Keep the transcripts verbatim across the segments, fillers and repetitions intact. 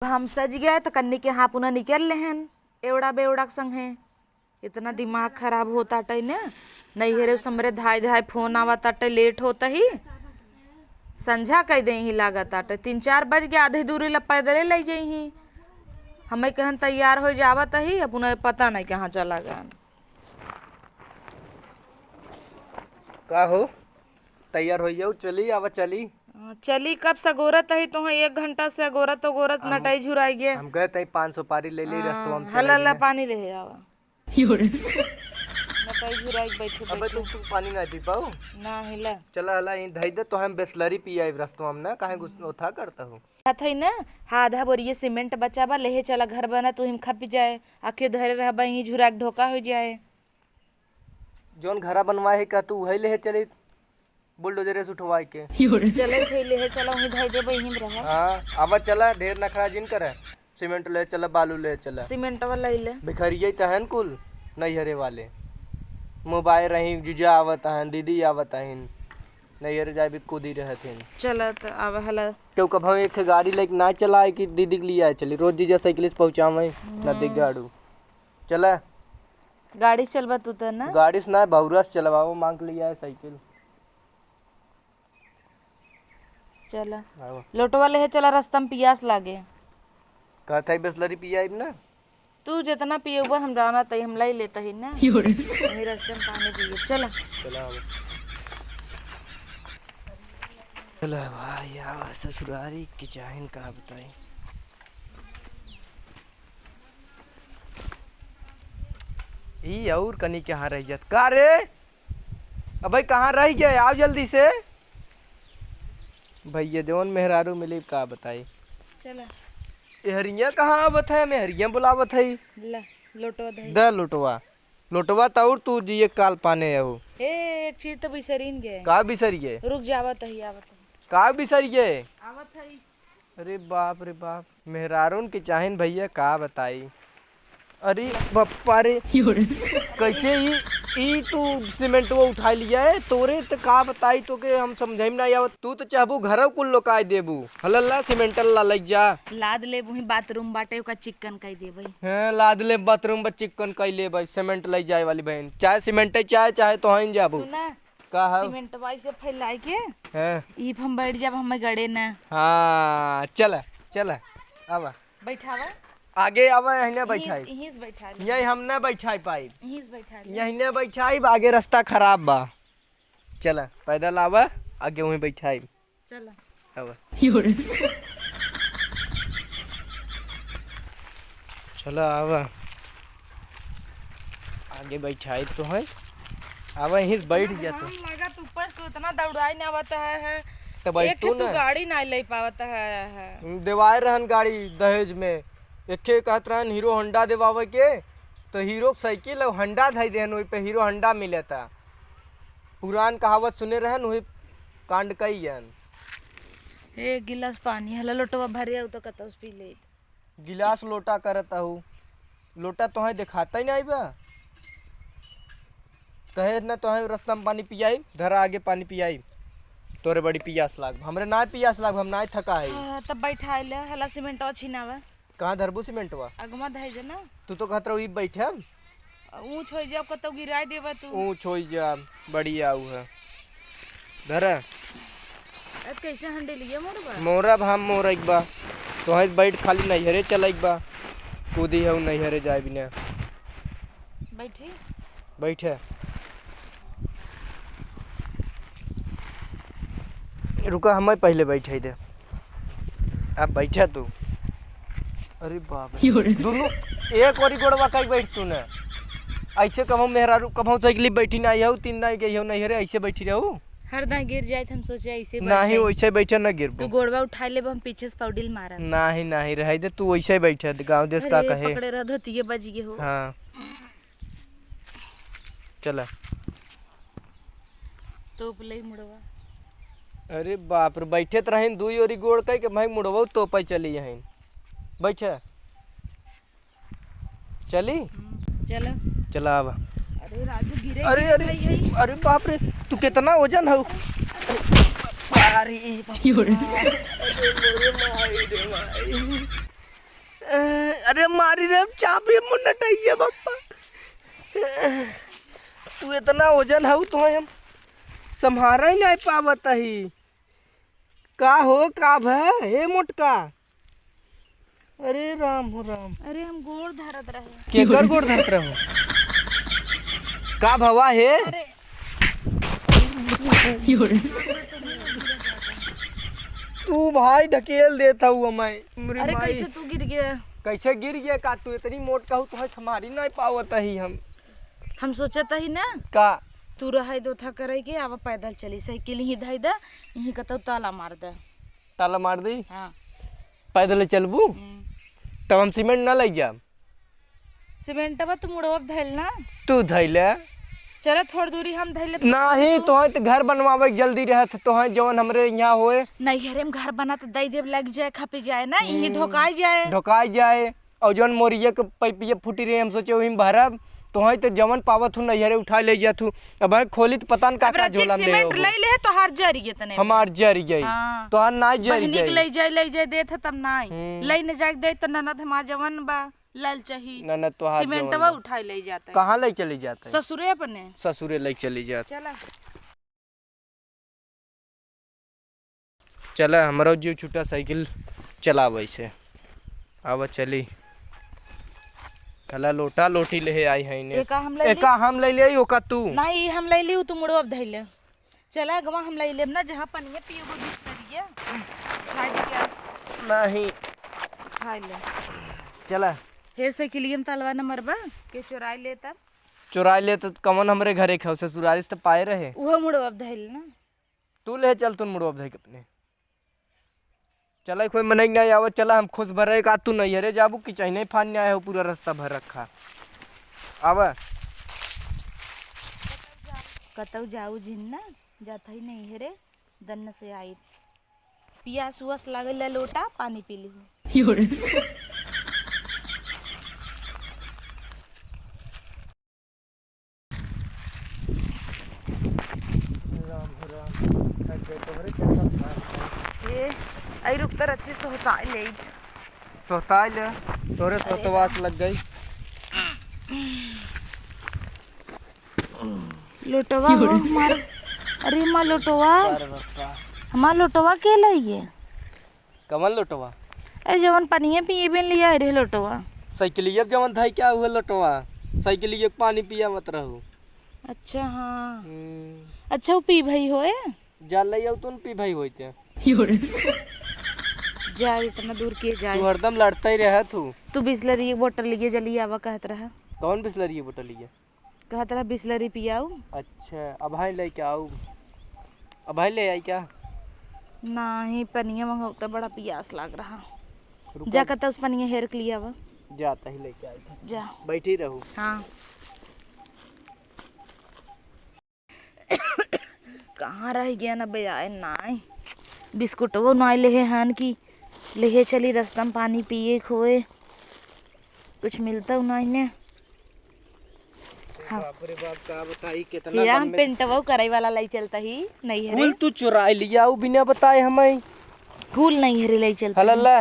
हम सज गए तो कन्नी के हाँ पुनः निकल लेहन एवड़ा बेवड़ा के संगे। इतना दिमाग खराब होत आटै न, नैहरे से हमरे धाय धाय फोन आवत आटै, लेट होत ही, संझा कइ देइहीं लागत आटै, तीन चार बज गए, आधे दूरी ला पैदले लइ जइहीं। हमें कहन तैयार होइ जावत ही, अपना पता नहीं कहाँ चला गए। का हो, तैयार होइ जाओ, चली, आवा चली। हाँ, चली, कब से अगोरत ही तोहैं, एक घंटा से अगोरत अगोरत हम, नटई झुराइ गए। हम गए तहीं पान सुपारी ले ली, हाँ, रस्तवा में चले हला, हला, गए। पानी ले आवा। नटई झुराइ के बैठे अबे बैठे। तू, तू पानी ना पी पाऊ? ना हिला। चला हला, यहीं धई दे, तोहैं बिसलरी पियाई रस्तवा में ना, काहे गुस-, ओथा करत हो? कहत ही ना, हाँ, आधा बोरिये सीमेंट बचा बा, लेहे चला घर बना, तू हिम खपि जाए, आके धरे रहबा, यहीं झुराइ के ढोका होइ जाए। जौन घरा बनवाए है का तू उहै लेहे चली बुलडोजरे से उठवाए के। चले थे लेहे चला, वहीं धर देबे, यहीं में रहा। हाँ, अब चला, ढेर नखरा जिन करे। सीमेंट ले चला, बालू ले चला। सीमेंटवा ले ले। भिखरिये त हन कुल नैहरे वाले। मोबाइल रही, जीजा आवत हन, दीदी आवत हन। नैहरे जाए भी कूदी रहत हन। चला त अब हला। क्यों कब हम एक ठे गाड़ी लेके ना चलाए कि दीदी के लिए आए चली। रोज जीजा साइकिल से पहुँचावे, ना दिख गाड़ू। चला। गाड़ी से चलबा तू त ना? गाड़ी से ना, भौरा से चलवाओ, मांग लिया है साइकिल। चला। आवा। लोटवा लेहे चला, रास्ता में पियास लागे। कहत है बिसलरी पियाइब ना? तू जितना पियबा हम जानत ही, हम लाई लेत ही ना। यो रे। वही रास्ते में पानी पिए। चला। चला आवा। चला भाई, आवा ससुरारी के चाहिन का बताई। ई और कनी के यहाँ रह जात का रे? अबे कहाँ रह गए? आओ जल्दी से। भैया जौन मेहरारू मिली का बताई। चला। एहरिया कहाँ आवत है? मेहरिया बुलावत है। ला, लोटवा दे। द लोटवा। लोटवा त और तू जिए काल पाने हो। ए, एक चीज तो बिसरीन गए। का बिसर गए? रुक जा, आवत ही, आवत ही। का बिसर गए? आवत ही। अरे बाप रे बाप, मेहरारून के चाहिन भैया का बताई। अरे बप्पा रे, कैसे ई, ई तू सीमेंटवा उठा लिया है? तोरे त का बताई, तोके हम समझाई में ना आवत। तू त चाहबू घरौ कुल लोकाई देबू। हलल्ला सीमेंट ला लग जा। लाद लेबू ही, बाथरूम बाटे, ओका चिक्कन कई देबे। हैं, लाद ले बाथरूम बा चिक्कन कई लेबे, सीमेंट लग जाए वाली बहन। चाहे सीमेंट है, चाहे, चाहे तो हईन जाबू। सुना, का हौ? सीमेंटवा ऐसे फैलाए के हाँ। ई पे हम बैठ जाब, हमें गड़े ना। हाँ, चला, चला, आवा। बैठावा। आगे आवा, यहीं ना इहीं से, बैठाई। इहीं से बैठा ले। यहीं हम ना बैठाई पाई। इहीं से बैठा ले। यहीं ना बैठाई, आगे रास्ता खराब बा। चला, पैदल आवा, आगे वहीं बैठाई। चला। आवा। चला, आवा। आगे बैठाई तो है। आवा, यहीं से बैठ जा तू। घाम लागत ऊपर से, उतना दौड़ाई ना आवत है, है। तो बैठ एक तू तू ना। गाड़ी ना ले पावत है, है। देवाए रहन गाड़ी दहेज में। एके कहत रहन हीरो होंडा देवावे के, तो हीरो के साइकिल और होंडा धई देहन, वही पे हीरो होंडा मिले था। पुरान कहावत सुने रहन, वही कांड कई गयन। एक गिलास पानी, हला लोटवा भरे आऊ तो कतौ से पी ले। गिलास लोटा करत आहू, लोटा तोहे देखाता ही नहीं बा। कहे न तोहे रस्ता में पानी पियाई, धरा आगे पानी पियाई, तोरे बड़ी पियास लाग, हमरे ना पियास लाग, हम ना थका है। हाँ, तब बैठा ले, हला सीमेंटवा छिनावा। कहाँ धरबू सीमेंटवा? अगवा धई जे ना। तू तो कहत रहू, ई बैठे। ऊंच होइ जाब, कतौ गिराए देबा तू। ऊंच होइ जाब, बढ़िया ऊ है। धरा। अब कैसे handle ये मोरबा? मोरब हम मोर एक बा। तोहे बैठ खाली नैहरे चल एक बा। कूदी है नैहरे जाए बिना। बैठी? बैठे। रुका, हमें पहले बैठे दे। अब बैठा तू। अरे बाप रे। यो रे। दुनू एक ओरी गोड़वा कई बैठ तू ने। ऐसे कबहू मेहरारू, कबहू साइकिल बैठी ना आई हो, तीन दाई गई हो नहीं रे, ऐसे बैठी रहू। हर दाई गिर जाए तो हम सोचे ऐसे बैठ नहीं, जाए। वैसे बैठे ना गिरबू। तू गोड़वा उठा लेबा, हम पीछे से पौडिल मारब। नहीं, नहीं, रहे दे, तू वैसे बैठे, गाँव देश का अरे, कहे। पकड़े रह, धोतिये बज गए हो। हाँ। चला। तोप ले मुड़वा। अरे बाप रे, बैठे त रहिन दुई ओरी गोड़ कई के भाई मुड़वा तोपे चली हईन। बैठे। चली? हम्म, चलो। चला आवा। अरे राजू गिरे अरे, गिरे अरे, भाई, भाई। अरे बाप रे, तू कितना वजन हऊ? अरे बाप रे। यो रे। अरे मोरे माई रे माई। अरे मारी रे, चाबी मुन्नटैया बापा। तू इतना वजन हऊ, तो हम संभारा ही नहीं पावत ही। का हो, का भय, हे मोटका? अरे राम हो राम। अरे, हम गोड़ धरत रहे। केकर गोड़ धरत रहो? का भवा हे? अरे। तू भाई ढकेल देत हऊ हमें। अरे, माई। कैसे तू गिर गया? कैसे गिर गया? का तू इतनी मोटका हऊ, तुहे संभारी नहीं पावत ही हम। हम सोचत ही ना। का? तू रहे दो था करे के, अब पैदल चली, साइकिल ही धई दे, यहीं कतौ ताला मार दे। ताला मार दी? हाँ। पैदल चलबू? हम्म। तब हम सीमेंट ना लई जाब। सीमेंटवा तू मुड़वा धइल ना। तू धइले। चला थोड़ दूरी हम धइले। नाही, तू। तोहे तो घर बनवावे के जल्दी रहत, तोहे जवन हमरे यहाँ होए। नैहरे में घर बना तो दई देब, लग जाए, खपी जाए ना, यहीं हम्म। ढोकाई जाए। ढोकाई जाए। और जौन मोरिया के पाइपिया फूटी रही, हम सोचे वही में भरब। तोहई तो जवन पावत हूँ नैहरे उठा ले जात हूँ। अब खोली तो पता न का अब का रचिक झोला में ले सीमेंट होबो। ले ले है, तोहार जरिए तने में। हमार जरिए। हाँ। तोहार ना जरिए। बहिनी के ले जाए, ले जाए देत है तब नाई। हम्म। ले न जाए दे तो ननद हमार जवन बा, लाल चाही। ननद तोहार सीमेंटवा जवन बा। उठाई ले जाता है। कहाँ ले चली जाता है? ससुरे अपने। ससुरे ले चली जात। चला। चला, हमरो जीव छूटा साइकिल चलावे से। आवा चली। कला लोटा लोटी लेहे आई है ने। एका हम ले ली। एका हम ले ले, ओका तू। नहीं, ई हम ले ली, उ तू मुड़ो अब धइले। चला, अगवा हम ले लेब ना, जहाँ पनिया पियबो बिस्तरिया। उठाई दे क्या? नहीं। उठाई ले। चला। हे साइकिलिया में तालवा न मरबा, के चोराई ले तब। चोराई ले तो कमन हमरे घरे खाओ, ससुरारी से तो पाए रहे। उहो मुड़ो अब धइल ना। तू ले चल, तू मुड़वा धइ के अपने। चला, कोई मनई नहीं आवत, चला, हम खुश भरे का तू नैहरे जाबू कि चाहे नहीं फान आए हो, पूरा रास्ता भर रखा। आवा। कतौ जाऊ जिन ना, जात ही नैहरे, दन्न से आई। पियास उआस लागल ला, लोटा पानी पी लिहू। राम हो राम। अरे तोहरे चक्कर में। ए, आई रुक, तर अच्छे से होता है लेट। सोहताई ले, तोहरे अरे सोहतवास राम। लग गई। लोटवा हो हमार। अरे माँ लोटवा। अरे बापा। हमार लोटवा के लइए? कवन लोटवा? ए, जवन पनिया पिए बिन लिया रे लोटवा। साइकिलिया जवन धाई क्या हुआ लोटवा? साइकिलिया के पानी पियावत रहू। अच्छा, हाँ। हम्म। अच्छा, वो पी भाई होए? जा ले आऊ, तू न पी भाई होई ते। जा, इतना दूर के जाए? तू हरदम लड़ता ही रहा तू। तू बिसलरी एक बोतल लिए जल्दी आवा कहत रहा। कौन बिसलरी एक बोतल लिए? कहत रहा बिसलरी पियाऊ। अच्छा, अब भाई लेके आऊ। अब भाई ले आई क्या? नहीं, पनिया मंगाऊ तो बड़ा पियास लाग रहा। रुका। जा कहता उस पनिया हेर के लिया आवा। जाता ही लेके आई था। जा। बैठी रहू। हाँ। कहाँ रह गया ना बे, आए नाई। बिस्कुटवो नाई लेहे हन कि लेहे चली रस्ता में पानी पिए खोए। कुछ मिलता हूँ नाई ने। हाँ। बाप रे बाप, का बताई, कितना हीरा हम गंदे पेंटवो करे वाला लाई चलता ही नहीं है कुल रे। तू चुराई लिया, उ बिना बताए हमें। कुल नहीं है रे, लाई चलता ही। हलल्ला,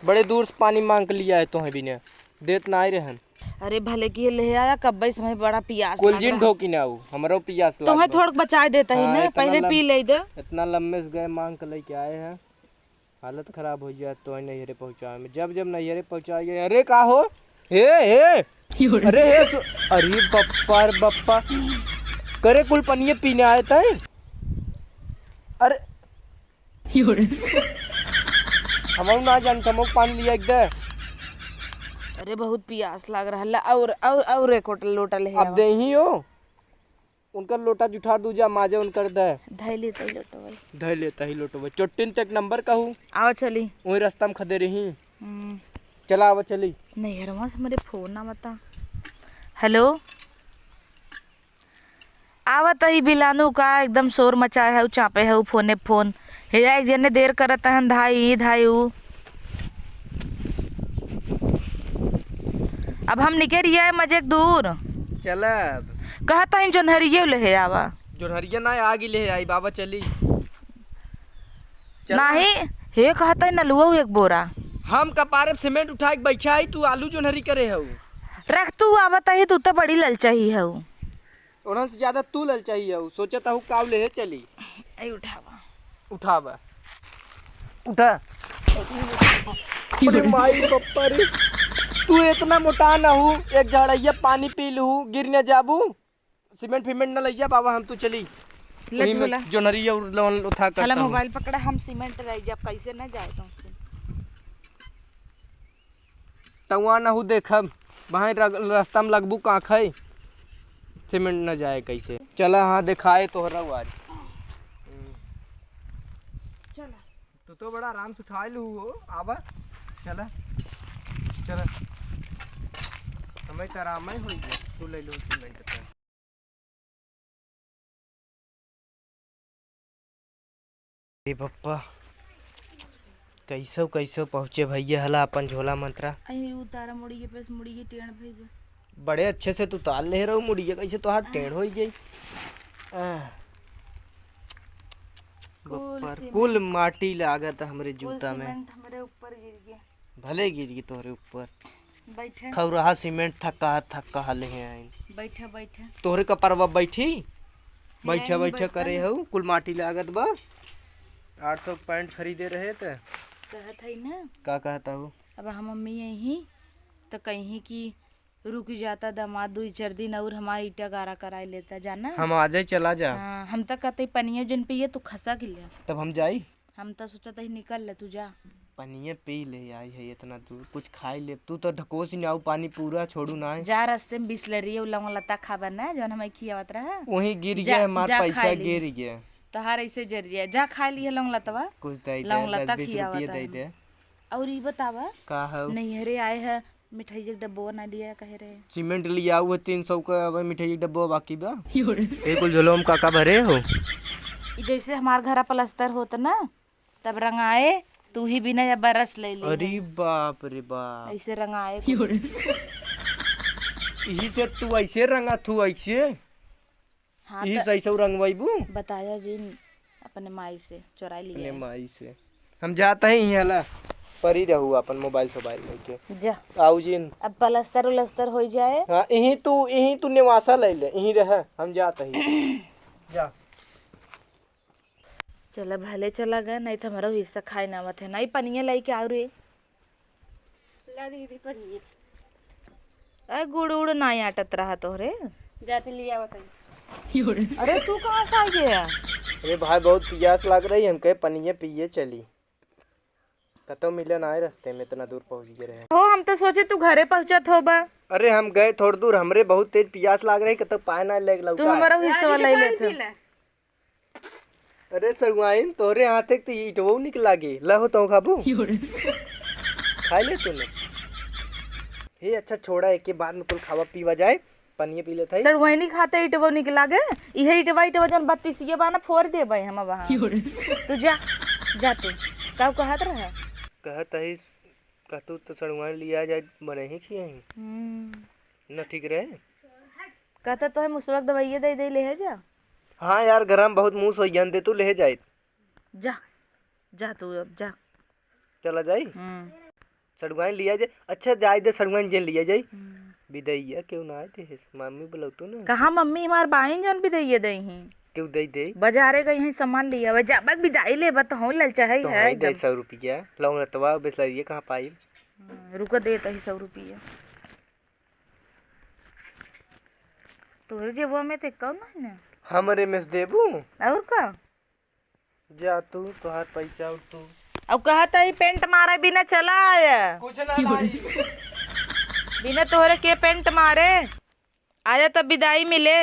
बड़े दूर से पानी मांग के लिया है तोहे बिना। देत नाई रहन। अरे भले कि ये ले आया, कब्बे समय बड़ा पियास कुल लाग जिन रहा। ढोकी ना आऊ, हमरो पियास लाग तुम्हें बा। थोड़क बचाए देता ही हाँ, ना, इतना पहले लम-, पी ले दे। इतना लम्बे से गए मांग के लेके आए हैं, हालत खराब हो जाए तो नैहरे पहुँचावे में। जब जब नैहरे पहुँचा गए, अरे का हो, हे हे, अरे हे सु-, अरे बप्पा रे बप्पा, करे कुल पनिये पीने आए तय। अरे हमहू ना जान, हमहू पानी लिया एक दे। अरे बहुत पियास लाग रहा है, और, और, और एक होटल लोटा ले अब आवा। दे ही हो, उनकर लोटा जुठार दूजा माजे उनकर दे। धै लेता ही लोटो भाई। धै लेता ही लोटो भाई। चोट्टिन ते एक नंबर कहू। आवा चली। वही रास्ता में खदे रही। हम्म। चला आवा चली। नैहरवा से हमरे फोन ना बता। हेलो। आवत ही बिलानू का एकदम शोर मचाए है, चापे है फोने फोन। हे एक जने देर करत हन, धाई, धाई ऊ। अब हम निकल रिया है मजे के दूर। चलब। कहत हन जोन्हरिये ले हे आवा। जोन्हरिये ना आगी ले हे आई बाबा चली। चला। नाही, हे कहत हन नलुआ एक बोरा। हम कपारे पे सीमेंट उठाए के बैठा ही, तू आलू जोन्हरी करे हऊ। रख तू, आवत ही, तू तो बड़ी ललचाही हऊ। उन्हन से ज्यादा तू ललचाही हऊ। सोचत हऊ काव लेहे चली। आई उठावा। उठावा। उठा। अरे माई पप्पा रे, तू इतना मोटा ना हऊ, एक झाड़ैया पानी पी लू, गिर न जाबू। सीमेंट फीमेंट न लइ जा बाबा, हम तू चली। ले उही में झोला। जोन्हरी और लवन उठा कर हला हम। मोबाइल पकड़ा, हम सीमेंट लइ जाब, कैसे न जाए तुमसे। तउआ न हू देखब, वहाँ रग-, रास्ता में लगबू कांख है, सीमेंट न जाए कैसे। चला हाँ देखाए तोहरा आज। चला। तू तो बड़ा आराम से उठा लू हो, आवा। चला, चला। हमें तो आराम ही होई गया। तू ले लो, तू ले लेता। ए पप्पा, कैसो कैसो पहुँचे भैया हला अपन झोला मंतरा। अही उतारा मुड़िए पे से, मुड़िए टेढ़ भई बा। बड़े अच्छे से तू ताल ले रहो मुड़िए, कैसे तोहार टेढ़ होई गई। आह। कुल बप्पर, सीमेंट। कुल माटी लागत हमरे कुल जूता में। सीमेंट हमरे ऊपर गिर गया। भले गिर गई तोहरे ऊपर। बैठे। खौराहा सीमेंट थक्का थक्का हले हैं आइन। बैठे, बैठे। तोहरे कपरवा बैठी। बैठे, यहीं बैठे बैठे करे हैं। हऊ, कुल माटी लागत बा। आठ सौ के पैंट खरीदे रहे त। कहत है ना। का कहत हऊ? अब हम मम्मी यहीं त कहीं कि रुक जाता दामाद, दुई चार दिन और हमार ईटा गारा कराए लेता, जाना? हम आ जाए, चला जा। हाँ, हम त कहते पनिया जन पिए, तू खसा के ले। तब हम जाई? हम त सोचत ही निकल ले, तू जा। पनिया पी ले, आई है इतना दूर, कुछ खाई ले। तू तो ढकोस ही ना आऊ, पानी पूरा छोड़ू ना है। जा, रास्ते में बिसलरी है, उ लौंग लता खाबा ना, जौन हमें खियावत रहा। वहीं गिर जा, गया हमार जा पैसा, खाई ली। गिर गया। तोहार ऐसे जर जाए, जा खाई ली है लौंग लतवा। कुछ दे दे, लौंग लता दस बीस खियावत रुपये दे है। दे। और ई बतावा, का हऊ? नैहरे आए है, मिठाई के डब्बो ना लिया कहे रहे। सीमेंट लिया हुआ तीन सौ का, अब मिठाई के डब्बो बाकी बा। यो रे। ए कुल झोलो में का का भरे हो? ई जैसे हमार घरा प्लास्टर होत ना, तब रंगाए, तू ही बिना या बरस ले ले अरे है। बाप रे बाप। ऐसे रंगाए यो रे। यही से तू ऐसे रंगा, तू ऐसे। हाँ, ई त सही से रंगवाइबू? बताया जी, अपने माई से चोराई लिया अपने है। माई से। हम जात ही हियाँ ला, परी रहू अपन मोबाइल सोबाइल लेके। जा। आऊ जिन। अब प्लास्टर उलस्टर हो जाए। हाँ, यहीं तू, यहीं तू निवासा ले ले, यहीं रह, हम जात ही। जा। चला, भले चला गए, नहीं तो हमारा हिस्सा खाए ना आवत है। नहीं, पनिया लाई के आऊ रे। ला दीदी पनिया। ए, गुड़ उड़ ना आटत रहा तोहरे। जाते ले आवत है। अरे, तू कहाँ से आ गया? अरे भाई, बहुत पियास लाग रही, हम कहे पनिया पिए चली। कतौ मिले ना आए, रास्ते में इतना दूर पहुँच गए रहे। हो, हम तो सोचे तू घरे पहुँचत होबा। अरे, हम गए थोड़ दूर, हमरे बहुत तेज पियास लाग रही, कतौ पाए ना ले लौटा। तू हमारा हिस्सा ला ले लेते। अरे सड़ुआइन, तोहरे हाथे के तो ईटवो निक लागे। ला हो, तहूँ खाबू? यो रे। खाई ले तूने। हे अच्छा, छोड़ा, एके बाद में कुल खावा पीवा जाए, पनिया पी लेत हई। सड़ुआइनी खाते ईटवो निक लागे। इहे ईटवा, ईटवा जौन बत्तीसिये बा ना, फोड़ देबे हम वहाँ। यो रे। तू जा, जा तू। का कहत रहा? कहत हई, कहतू तो सड़ुआइन लिया जाए, बने ही खियाई। हम्म। न ठीक रहे। कहता तो है मुसवा के दवाइये दे दे, ले है जा। हाँ यार, गरम बहुत मुस होइ गया, दे तू ले जाए। जा, जा तू अब जा। चला जाई? हम्म। सड़ुआइन लिया जाए। अच्छा, जाए दे, सड़ुआइन जेन लिया जाई। हम्म। बिदैया क्यों ना आए थे, मम्मी बुलाऊ तू ना। कहाँ मम्मी हमार बाइन जौन बिदैया दे ही? क्यों दे दे? बाजारे गई ही सामान लिया, वे जाबक बिदाई लेबा तो हूँ ललचाई तो है हई दे एकदम। सौ रुपया, लौंग रतवा, बिसलरिया कहाँ पाई? हम्म, रुको, देत ही सौ रुपया। तोहरे जेबवा में ते कौन है ना? हमरे में से देबू? और का? जा तू, तोहार पैसा और तू। अब कहत है पेंट मारे बिना चला आया। कुछ ना लाई। बिना तोहरे के पेंट मारे? आया तब बिदाई मिले।